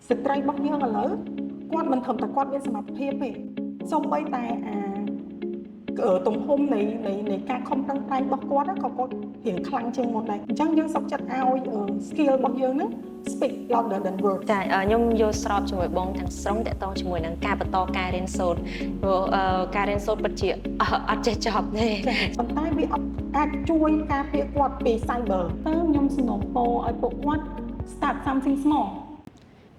ស្ត្រីរបស់យើងឥឡូវគាត់មិនត្រឹមតែគាត់មានសមត្ថភាពទេសូម្បីតែអាទំហំនៃការខំប្រឹងប្រែងរបស់គាត់ក៏គាត់រៀងខ្លាំងជាងមុនដែរអញ្ចឹងយើងសុខចិត្តឲ្យ skill របស់យើងហ្នឹង speak louder than words. ចាខ្ញុំយល់ស្របជាមួយបងទាំងស្រុងទាក់ទងជាមួយនឹងការបន្តការរៀនសូត្រព្រោះការរៀនសូត្រពិតជាអត់ចេះចប់ទេ។ ប៉ុន្តែវាអត់អាចជួយការពារគាត់ពី cyber ទៅខ្ញុំសំណូមពរឲ្យពួកគាត់ start something small.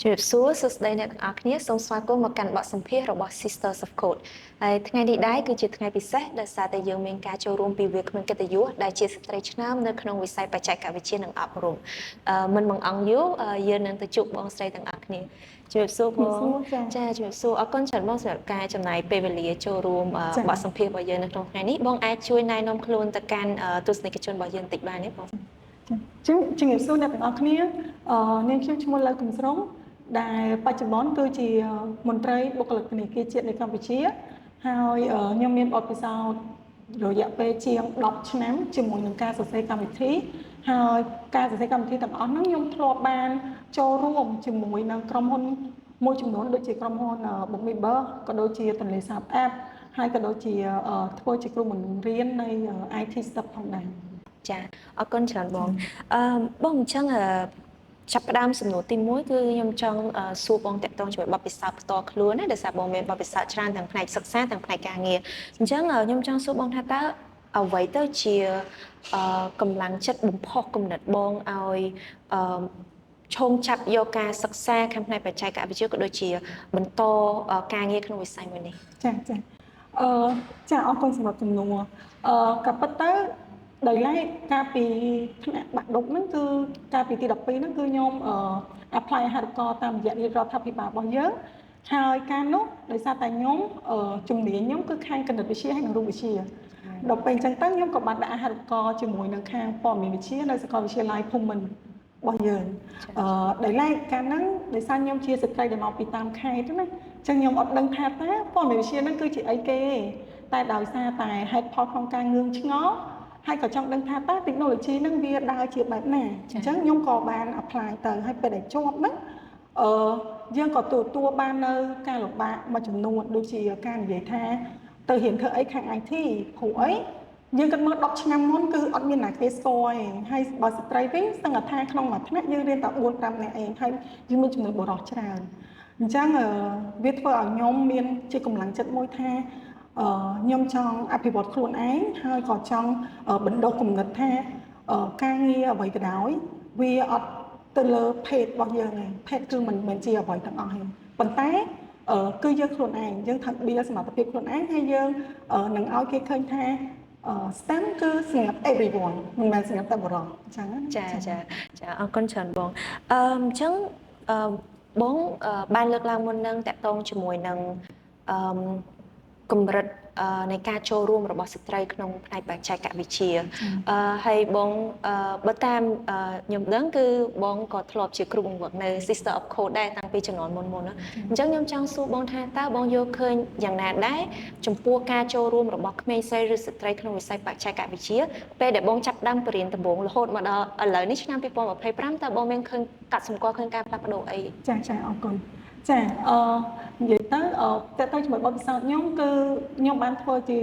ជំរាបសួរសួស្តីអ្នកទាំងអស់គ្នាសូមស្វាគមន៍មកកាន់បទសម្ភាសន៍របស់ Sisters of Code ហើយថ្ងៃនេះដែរគឺជាថ្ងៃពិសេសដោយសារតែយើងមានការចូលរួមពីវាគ្មិនកិត្តិយសដែលជាស្ត្រីឆ្នើមនៅក្នុងវិស័យបច្ចេកវិទ្យានិងអប់រំមិនបង្អង់យូរយើងនឹងទៅជួបបងស្រីទាំងអស់គ្នាជំរាបសួរបង ចា។ ចាជំរាបសួរអរគុណច្រើនបងសម្រាប់ការចំណាយពេលវេលាចូលរួមបទសម្ភាសន៍របស់យើងនៅក្នុងថ្ងៃនេះបងអាចជួយណែនាំខ្លួនទៅកាន់ទស្សនិកជនរបស់យើងតិចបានទេបង? ចឹងជំរាបសួរអ្នកទាំងអស់គ្នានាងខ្ញុំឈ្មោះលៅកំស្រុងដែលបច្ចុប្បន្នគឺជាមន្ត្រីបុគ្គលិកធនាគារជាតិនៃកម្ពុជាហើយខ្ញុំមានបទពិសោធន៍រយៈពេលជាង10ឆ្នាំជាមួយនឹងការសរសេរកម្មវិធីហើយការសរសេរកម្មវិធីទាំងអស់ហ្នឹងខ្ញុំធ្លាប់បានចូលរួមជាមួយនឹងក្រុមហ៊ុនមួយចំនួនដូចជាក្រុមហ៊ុន Bookmebus ក៏ដូចជាទន្លេសាប App ហើយក៏ដូចជាធ្វើជាគ្រូបង្រៀននៃ IT Step ផងដែរ។ ចាអរគុណច្រើនបងអឺបងអញ្ចឹងចាប់ផ្ដើមសំណួរទី1គឺខ្ញុំចង់សួរបងទាក់ទងជាមួយបទពិសោធន៍ផ្ទាល់ខ្លួនណាដោយសារបងមានបទពិសោធន៍ច្រើនទាំងផ្នែកសិក្សាទាំងផ្នែកការងារអញ្ចឹងខ្ញុំចង់សួរបងថាតើអ្វីទៅជាកម្លាំងចិត្តបំផុសគំនិតបងឲ្យអឺឈោងចាប់យកការសិក្សាខាងផ្នែកបច្ចេកវិទ្យាក៏ដូចជាបន្តការងារក្នុងវិស័យមួយនេះ? ចាចាអឺចាអរគុណសម្រាប់ចំនួនក៏ពិតទៅដោយឡែកកាលពីថ្នាក់បាក់ឌុបហ្នឹងគឺកាលពីទី12ហ្នឹងគឺខ្ញុំអឺ apply អាហារូបករណ៍តាមរយៈរាជរដ្ឋាភិបាលរបស់យើងហើយកាលនោះដោយសារតែខ្ញុំជំនាញខ្ញុំគឺខាងគណិតវិទ្យាហើយនិងរូបវិទ្យាដល់ពេលអញ្ចឹងទៅខ្ញុំក៏បានដាក់អាហារូបករណ៍ជាមួយនឹងខាងព័ត៌មានវិទ្យានៅសាកលវិទ្យាល័យភូមិន្ទរបស់យើងដោយឡែកកាលហ្នឹងដោយសារខ្ញុំជាស្ត្រីដែលមកពីតាមខេត្តណាអញ្ចឹងខ្ញុំអត់ដឹងថាតើព័ត៌មានវិទ្យាហ្នឹងគឺជាអីគេតែដោយសារតែហេតុផលក្នុងការងឿងឆ្ងល់ហើយក៏ចង់ដឹងថាតើ technology ហ្នឹងវាដើរជាបែបណាអញ្ចឹងខ្ញុំក៏បាន apply ទៅហើយពេលដែលជាប់ហ្នឹងយើងក៏ទទួលបាននៅការលំបាកមួយចំនួនដូចជាការនិយាយថាទៅរៀនធ្វើអីខាង IT ព្រោះអីយើងគិតមើល10ឆ្នាំមុនគឺអត់មានណាគេស្គាល់ទេហើយបើស្ត្រីវិញសឹងថាក្នុងមួយថ្នាក់យើងរៀនតែ4 5នាក់ឯងហើយយើងមានចំនួនបុរសច្រើនអញ្ចឹងវាធ្វើឲ្យខ្ញុំមានជាកម្លាំងចិត្តមួយថាខ្ញុំចង់អភិវឌ្ឍខ្លួនឯងហើយក៏ចង់បណ្ដុះគំនិតថាការងារអ្វីក៏ដោយវាអត់ទៅលើភេទរបស់យើងឯងភេទគឺមិនមែនជាអ្វីទាំងអស់ទេប៉ុន្តែគឺយើងខ្លួនឯងយើងត្រូវបៀសមត្ថភាពខ្លួនឯងហើយយើងនឹងឲ្យគេឃើញថា STEM គឺសម្រាប់ everyone មិនមែនសម្រាប់តែបុរសអញ្ចឹងណា។ ចាចាចាអរគុណច្រើនបងអញ្ចឹងអឺបងបានលើកឡើងមុននឹងទាក់ទងជាមួយនឹងអឺកម្រិតនៃការចូលរួមរបស់ស្ត្រីក្នុងផ្នែកបច្ចេកវិទ្យាហើយបងបើតាមខ្ញុំដឹងគឺបងក៏ធ្លាប់ជាគ្រូបង្វឹកនៅ Sister of Code ដែរតាំងពីជំនាន់មុនមុនណាអញ្ចឹងខ្ញុំចង់សួរបងថាតើបងយល់ឃើញយ៉ាងណាដែរចំពោះការចូលរួមរបស់ក្មេងស្រីឬស្ត្រីក្នុងវិស័យបច្ចេកវិទ្យាពេលដែលបងចាប់ផ្ដើមបរៀនដំបូងរហូតមកដល់ឥឡូវនេះឆ្នាំ2025តើបងមានឃើញកាត់សម្គាល់ឃើញការផ្លាស់ប្ដូរអី? ចាចាអរគុណចានិយាយទៅតើទៅជាមួយបទពិសោធន៍ខ្ញុំគឺខ្ញុំបានធ្វើជា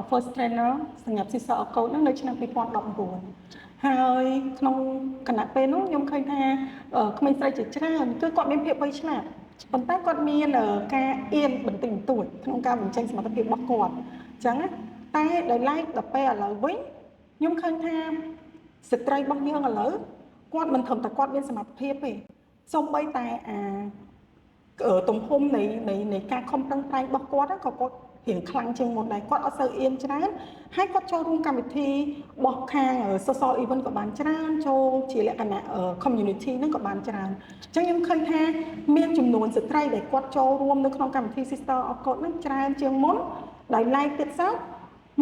first trainer សម្រាប់ Sister of Code ហ្នឹងនៅឆ្នាំ2019ហើយក្នុងខណៈពេលនោះខ្ញុំឃើញថាក្មេងស្រីជាច្រើនគឺគាត់មានភាពវៃឆ្លាតប៉ុន្តែគាត់មានការអៀនបន្តិចបន្តួចក្នុងការបញ្ចេញសមត្ថភាពរបស់គាត់អញ្ចឹងណាតែដោយឡែកដល់ពេលឥឡូវវិញខ្ញុំឃើញថាស្ត្រីរបស់យើងឥឡូវគាត់មិនត្រឹមតែគាត់មានសមត្ថភាពទេសូម្បីតែអាទំហំនៃការខំប្រឹងប្រែងរបស់គាត់ក៏គាត់រៀងខ្លាំងជាងមុនដែរគាត់អត់សូវអៀនច្រើនហើយគាត់ចូលរួមកម្មវិធីរបស់ខាង social event ក៏បានច្រើនចូលជាលក្ខណៈ community ហ្នឹងក៏បានច្រើនអញ្ចឹងខ្ញុំឃើញថាមានចំនួនស្ត្រីដែលគាត់ចូលរួមនៅក្នុងកម្មវិធី Sister of Code ហ្នឹងច្រើនជាងមុនដោយឡែកទៀតសោត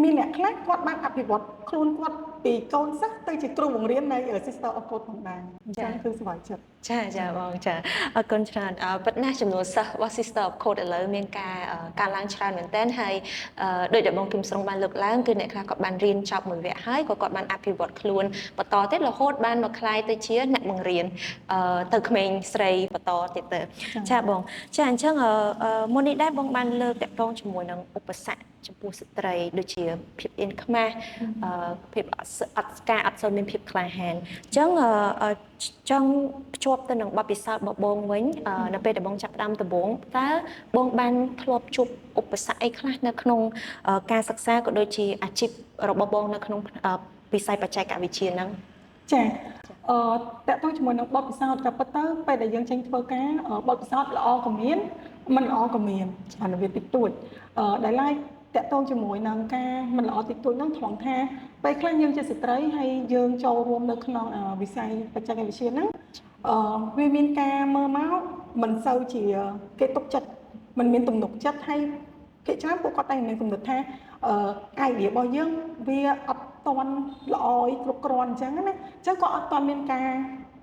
មានអ្នកខ្លះគាត់បានអភិវឌ្ឍខ្លួនគាត់ពីកូនសិស្សទៅជាគ្រូបង្រៀននៃ Sister of Code ផងដែរអញ្ចឹងគឺសប្បាយចិត្ត។ ចាចាបងចាអរគុណច្រើនពិតណាស់ចំនួនសិស្សរបស់ Sister of Code ឥឡូវមានការកើនឡើងច្រើនមែនទែនហើយដូចដែលបងគឹមស្រុងបានលើកឡើងគឺអ្នកខ្លះគាត់បានរៀនចប់មួយវគ្គហើយក៏គាត់បានអភិវឌ្ឍខ្លួនបន្តទៀតរហូតបានមកក្លាយទៅជាអ្នកបង្រៀនទៅក្មេងស្រីបន្តទៀតទៅចាបងចាអញ្ចឹងមុននេះដែរបងបានលើកទាក់ទងជាមួយនឹងឧបសគ្គចំពោះស្ត្រីដូចជាភាពអៀនខ្មាស់ភាពអត់អត់ការអត់សូវមានភាពក្លាហានអញ្ចឹងចង់ភ្ជាប់ទៅនឹងបទពិសោធន៍របស់បងវិញនៅពេលដែលបងចាប់ផ្ដើមដំបូងតើបងបានធ្លាប់ជួបឧបសគ្គអីខ្លះនៅក្នុងការសិក្សាក៏ដូចជាអាជីពរបស់បងនៅក្នុងវិស័យបច្ចេកវិទ្យាហ្នឹង? ចាទាក់ទងជាមួយនឹងបទពិសោធន៍ក៏ពិតទៅពេលដែលយើងចេញធ្វើការបទពិសោធន៍ល្អក៏មានមិនល្អក៏មានអានវាតិចតួចដែលឡែកទាក់ទងជាមួយនឹងការមិនល្អតិចតួចហ្នឹងត្រង់ថាពេលខ្លះយើងជាស្ត្រីហើយយើងចូលរួមនៅក្នុងវិស័យបច្ចេកវិទ្យាហ្នឹងវាមានការមើលមកមិនសូវជាគេទុកចិត្តមិនមានទំនុកចិត្តហើយភាគច្រើនពួកគាត់តែងមានគំនិតថាidea របស់យើងវាអត់ទាន់ល្អគ្រប់គ្រាន់អញ្ចឹងណាអញ្ចឹងក៏អត់ទាន់មានការ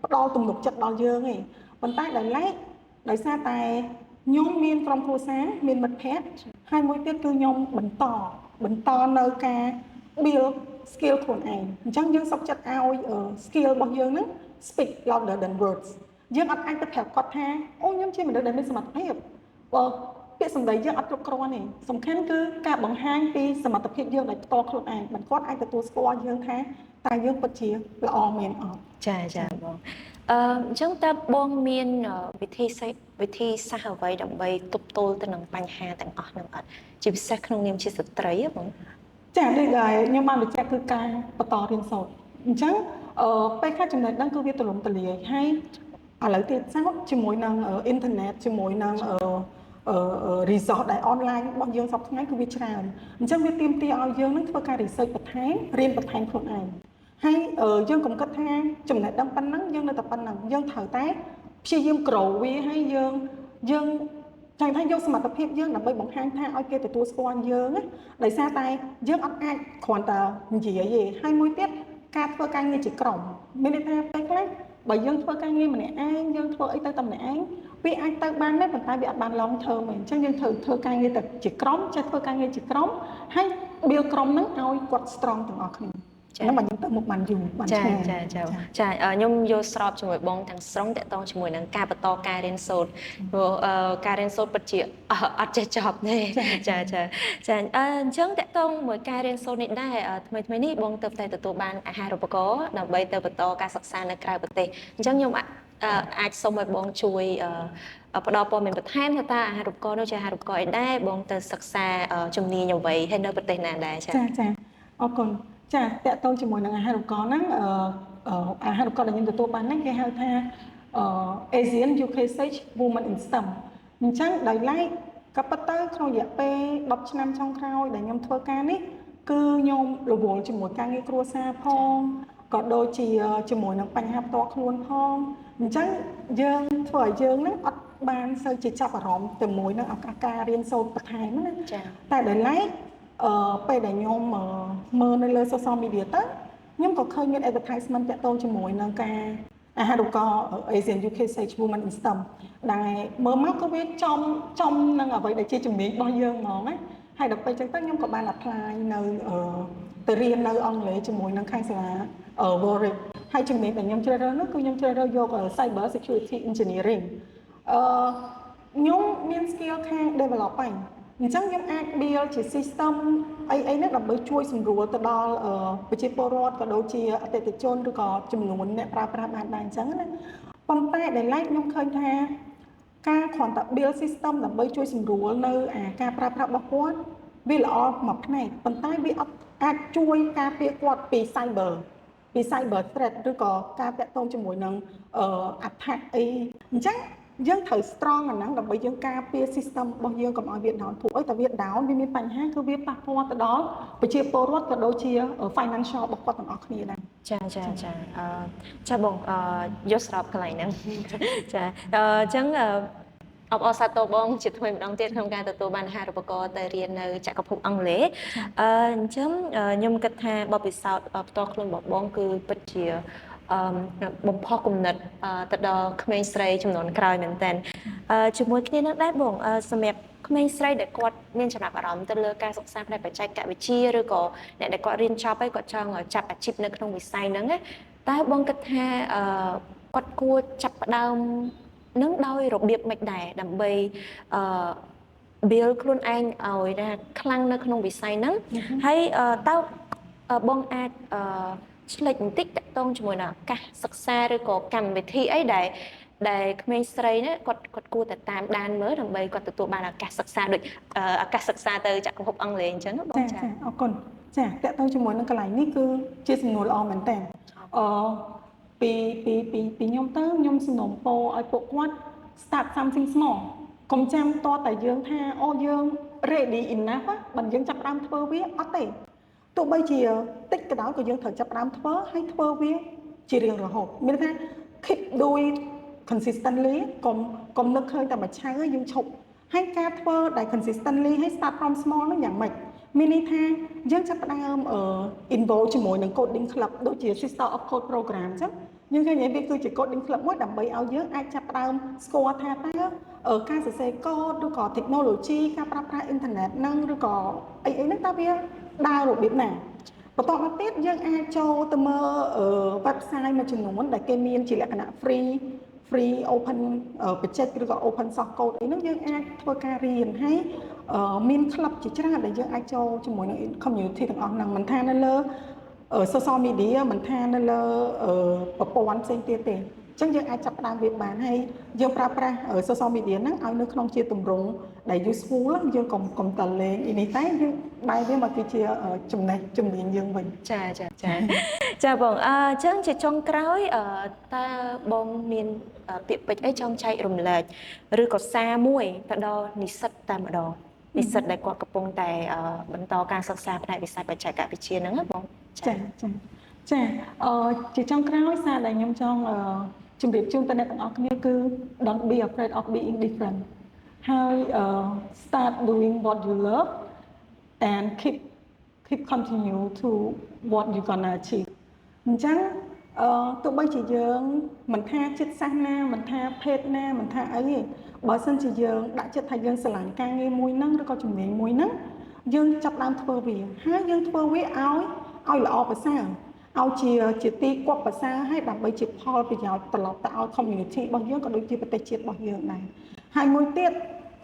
ផ្ដល់ទំនុកចិត្តដល់យើងទេប៉ុន្តែដោយឡែកដោយសារតែខ្ញុំមានក្រុមគ្រួសារមានមិត្តភ័ក្តិហើយមួយទៀតគឺខ្ញុំបន្តបន្តនៅការ build skill ខ្លួនឯងអញ្ចឹងយើងសុខចិត្តឲ្យ skill របស់យើងហ្នឹង speak louder than words។ យើងអត់អាចទៅប្រាប់គាត់ថាអូខ្ញុំជាមនុស្សដែលមានសមត្ថភាពបើពាក្យសម្ដីយើងអត់គ្រប់គ្រាន់ទេសំខាន់គឺការបង្ហាញពីសមត្ថភាពយើងដោយផ្ទាល់ខ្លួនឯងមិនគាត់អាចទទួលស្គាល់យើងថាតើយើងពិតជាល្អមែនអត់? ចាចាបងអញ្ចឹងតើបងមានវិធីសាស្ត្រអ្វីដើម្បីទប់ទល់ទៅនឹងបញ្ហាទាំងអស់ហ្នឹងអត់ជាពិសេសក្នុងនាមជាស្ត្រីហ៎បង? ចាដូចដែលខ្ញុំបានបញ្ជាក់គឺការបន្តរៀនសូត្រអញ្ចឹងពេលខ្លះចំណេះដឹងគឺវាទូលំទូលាយហើយឥឡូវទៀតសោតជាមួយនឹងអ៊ីនធឺណិតជាមួយនឹងresource ដែល online របស់យើងសប្តាហ៍ថ្ងៃគឺវាច្រើនអញ្ចឹងវាទាមទារឲ្យយើងនឹងធ្វើការ research បន្ថែមរៀនបន្ថែមខ្លួនឯងហើយយើងកុំគិតថាចំណេះដឹងប៉ុណ្ណឹងយើងនៅតែប៉ុណ្ណឹងយើងត្រូវតែព្យាយាម grow វាហើយយើងយើងចង់ថាយកសមត្ថភាពយើងដើម្បីបង្ហាញថាឲ្យគេទទួលស្គាល់យើងណាដោយសារតែយើងអត់អាចគ្រាន់តែនិយាយទេហើយមួយទៀតការធ្វើការងារជាក្រុមមានន័យថាពេលខ្លះបើយើងធ្វើការងារម្នាក់ឯងយើងធ្វើអីទៅតែម្នាក់ឯងវាអាចទៅបានដែរប៉ុន្តែវាអត់បាន long term ទេអញ្ចឹងយើងត្រូវធ្វើការងារតែជាក្រុមចេះធ្វើការងារជាក្រុមហើយ build ក្រុមហ្នឹងឲ្យគាត់ strong ទាំងអស់គ្នាហ្នឹងបើយើងទៅមុខបានយូរបាន ឆ្ងាយចាចាចាខ្ញុំយល់ស្របជាមួយបងទាំងស្រុងទាក់ទងជាមួយនឹងការបន្តការរៀនសូត្រព្រោះការរៀនសូត្រពិតជាអត់ចេះចប់ទេចាចាចាអញ្ចឹងទាក់ទងមួយការរៀនសូត្រនេះដែរថ្មីថ្មីនេះបងទៅតែទទួលបានអាហារូបករណ៍ដើម្បីទៅបន្តការសិក្សានៅក្រៅប្រទេសអញ្ចឹងខ្ញុំអាចសូមឲ្យបងជួយផ្ដល់ព័ត៌មានបន្ថែមថាតើអាហារូបករណ៍នោះជាអាហារូបករណ៍អីដែរបងទៅសិក្សាជំនាញអ្វីហើយនៅប្រទេសណាដែរចា? ចាចាអរគុណចាទាក់ទងជាមួយនឹងអាហារូបករណ៍ហ្នឹងអាហារូបករណ៍ដែលខ្ញុំទទួលបានហ្នឹងគេហៅថា ASEAN UK SAGE Women in STEM។ អញ្ចឹងដោយឡែកក៏ប៉ុន្តែក្នុងរយៈពេល10ឆ្នាំចុងក្រោយដែលខ្ញុំធ្វើការនេះគឺខ្ញុំរវល់ជាមួយការងារគ្រួសារផងក៏ដូចជាជាមួយនឹងបញ្ហាផ្ទាល់ខ្លួនផងអញ្ចឹងយើងធ្វើឲ្យយើងនឹងអត់បានសូវជាចាប់អារម្មណ៍ទៅមួយនឹងឱកាសការរៀនសូត្របន្ថែមណា ចា តែដោយឡែកពេលដែលខ្ញុំមើលនៅលើ social media ទៅខ្ញុំក៏ឃើញមាន advertisement ទាក់ទងជាមួយនឹងការអាហារូបករណ៍ ASEAN UK SAGE Women in STEM ដែលមើលមកក៏វាចំចំនឹងអ្វីដែលជាជំនាញរបស់យើងហ្មងណាហើយដល់ពេលចឹងទៅខ្ញុំក៏បាន apply នៅទៅរៀននៅអង់គ្លេសជាមួយនឹងខាងសាលា Warwick ហើយជំនាញដែលខ្ញុំជ្រើសរើសនោះគឺខ្ញុំជ្រើសរើសយក Cyber Security Engineering។ ខ្ញុំមាន skill ខាង develop ហើយអញ្ចឹងខ្ញុំអាច build ជា system អីអីហ្នឹងដើម្បីជួយសម្រួលទៅដល់ប្រជាពលរដ្ឋក៏ដូចជាអតិថិជនឬក៏ចំនួនអ្នកប្រើប្រាស់បានដែរអញ្ចឹងណាប៉ុន្តែដែលឡែកខ្ញុំឃើញថាការគ្រាន់តែ build system ដើម្បីជួយសម្រួលនៅអាការប្រើប្រាស់របស់គាត់វាល្អមួយផ្នែកប៉ុន្តែវាអត់អាចជួយការពារគាត់ពី cyber threat ឬក៏ការទាក់ទងជាមួយនឹងattack អីអញ្ចឹងយើងត្រូវ strong អាហ្នឹងដើម្បីយើងការពារ system របស់យើងកុំឲ្យវា down ព្រោះអីតែវា down វាមានបញ្ហាគឺវាប៉ះពាល់ទៅដល់ប្រជាពលរដ្ឋក៏ដូចជា financial របស់គាត់ទាំងអស់គ្នាដែរ។ ចាចាចាចាបងយល់ស្របកន្លែងហ្នឹងចាអញ្ចឹងអបអរសាទរបងជាថ្មីម្ដងទៀតក្នុងការទទួលបានអាហារូបករណ៍ទៅរៀននៅចក្រភពអង់គ្លេសអញ្ចឹងខ្ញុំគិតថាបទពិសោធន៍ផ្ទាល់ខ្លួនរបស់បងគឺពិតជា បំផុសគំនិតទៅដល់ក្មេងស្រីជំនាន់ក្រោយមែនតើជាមួយគ្នានឹងដែរបងសម្រាប់ក្មេងស្រីដែលគាត់មានចំណាប់អារម្មណ៍ទៅលើការសិក្សាផ្នែកបច្ចេកវិទ្យាឬក៏អ្នកដែលគាត់រៀនចប់ហើយគាត់ចង់ចាប់អាជីពនៅក្នុងវិស័យហ្នឹងណាតើបងគិតថាគាត់គួរចាប់ផ្ដើមនឹងដោយរបៀបម៉េចដែរដើម្បីbuild ខ្លួនឯងឲ្យថាខ្លាំងនៅក្នុងវិស័យហ្នឹងហើយតើបងអាចឆ្លេចបន្តិចទាក់ទងជាមួយនឹងឱកាសសិក្សាឬក៏កម្មវិធីអីដែលក្មេងស្រីណាគាត់គួរតែតាមដានមើលដើម្បីគាត់ទទួលបានឱកាសសិក្សាដូចឱកាសសិក្សាទៅចក្រភពអង់គ្លេសអញ្ចឹងបង ចាចាអរគុណចាទាក់ទងជាមួយនឹងកន្លែងនេះគឺជាសំណួរល្អមែនតើអឺពីពីពីពីខ្ញុំទៅខ្ញុំសំណូមពរឲ្យពួកគាត់ start something small កុំចាំតតែយើងថាអូយើង ready enough បើយើងចាប់ផ្ដើមធ្វើវាអត់ទេទោះបីជាតិចក៏ដោយក៏យើងត្រូវចាប់ផ្ដើមធ្វើហើយធ្វើវាជារៀងរហូតមានថា keep doing consistently កុំនឹកឃើញតែមួយឆៅយើងឈប់ហើយការធ្វើដែល consistently ហើយ start from small នោះយ៉ាងម៉េចមានន័យថាយើងចាប់ផ្ដើម involve ជាមួយនឹង coding club ដូចជា Sister of Code program អញ្ចឹងយើងឃើញវាគឺជា coding club មួយដើម្បីឲ្យយើងអាចចាប់ផ្ដើមស្គាល់ថាតើការសរសេរកូដឬក៏ technology ការប្រើប្រាស់អ៊ីនធឺណិតហ្នឹងឬក៏អីអីហ្នឹងតើវាដើររបៀបណាបន្តមកទៀតយើងអាចចូលទៅមើល website មួយចំនួនដែលគេមានជាលក្ខណៈ free open project ឬក៏ open source code អីហ្នឹងយើងអាចធ្វើការរៀនហើយមាន club ជាច្រើនដែលយើងអាចចូលជាមួយនឹង community ទាំងអស់ហ្នឹងមិនថានៅលើ social media មិនថានៅលើប្រព័ន្ធផ្សេងទៀតទេអញ្ចឹងយើងអាចចាប់ផ្ដើមវាបានហើយយើងប្រើប្រាស់ social media ហ្នឹងឲ្យនៅក្នុងជាទម្រង់ដែល useful យើងកុំតលេងនេះតែយើងបែរវាមកគឺជាចំណេះជំនាញយើងវិញ ចាចាចាចាបងអញ្ចឹងជាចុងក្រោយតើបងមានពាក្យពេចន៍អីចង់ចែករំលែកឬក៏សារមួយទៅដល់និស្សិតតែម្ដងនិស្សិតដែលគាត់កំពុងតែបន្តការសិក្សាផ្នែកវិស័យបច្ចេកវិទ្យាហ្នឹងណាបង ចាចាចាជាចុងក្រោយសារដែលខ្ញុំចង់ជម្រាបជូនទៅអ្នកទាំងអស់គ្នាគឺ don't be afraid of being different ហើយ start doing what you love and keep continue to what you gonna achieve អញ្ចឹងទោះបីជាយើងមិនថាជាតិសាសន៍ណាមិនថាភេទណាមិនថាអីទេបើសិនជាយើងដាក់ចិត្តថាយើងស្រឡាញ់ការងារមួយហ្នឹងឬក៏ជំនាញមួយហ្នឹងយើងចាប់ដើមធ្វើវាហើយយើងធ្វើវាឲ្យល្អប្រសើរឲ្យជាទីគប់ប្រសើរឲ្យដើម្បីជាផលប្រយោជន៍ត្រឡប់ទៅឲ្យ community របស់យើងក៏ដូចជាប្រទេសជាតិរបស់យើងដែរហើយមួយទៀត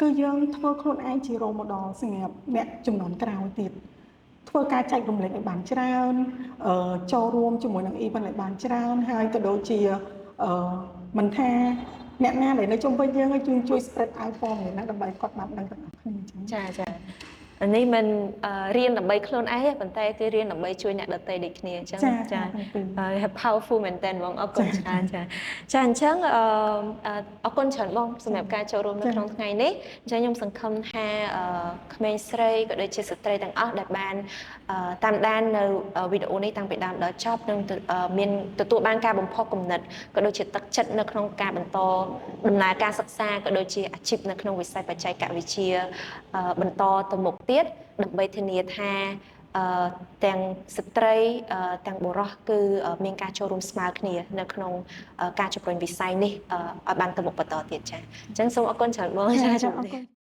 គឺយើងធ្វើខ្លួនឯងជា role model សម្រាប់អ្នកជំនាន់ក្រោយទៀតធ្វើការចែករំលែកឲ្យបានច្រើនចូលរួមជាមួយនឹង event ឲ្យបានច្រើនហើយក៏ដូចជាមិនថាអ្នកណាដែលនៅជុំវិញយើងឲ្យជួយ spread out ព័ត៌មានហ្នឹងដើម្បីគាត់បានដឹងទាំងអស់គ្នាអញ្ចឹង ចាចានេះមិនរៀនដើម្បីខ្លួនឯងទេប៉ុន្តែគឺរៀនដើម្បីជួយអ្នកដទៃដូចគ្នាអញ្ចឹង ចា ចា powerful មែនតើបងអរគុណច្រើនចាចាអញ្ចឹងអរគុណច្រើនបងសម្រាប់ការចូលរួមនៅក្នុងថ្ងៃនេះអញ្ចឹងខ្ញុំសង្ឃឹមថាក្មេងស្រីក៏ដូចជាស្ត្រីទាំងអស់ដែលបានតាមដាននៅវីដេអូនេះតាំងពីដើមដល់ចប់នឹងមានទទួលបានការបំផុសគំនិតក៏ដូចជាទឹកចិត្តនៅក្នុងការបន្តដំណើរការសិក្សាក៏ដូចជាអាជីពនៅក្នុងវិស័យបច្ចេកវិទ្យាបន្តទៅមុខទៀតដើម្បីធានាថាទាំងស្ត្រីទាំងបុរសគឺមានការចូលរួមស្មើគ្នានៅក្នុងការជំរុញវិស័យនេះឲ្យបានទៅមុខបន្តទៀតចា៎អញ្ចឹងសូមអរគុណច្រើនបងចា៎ អរគុណ។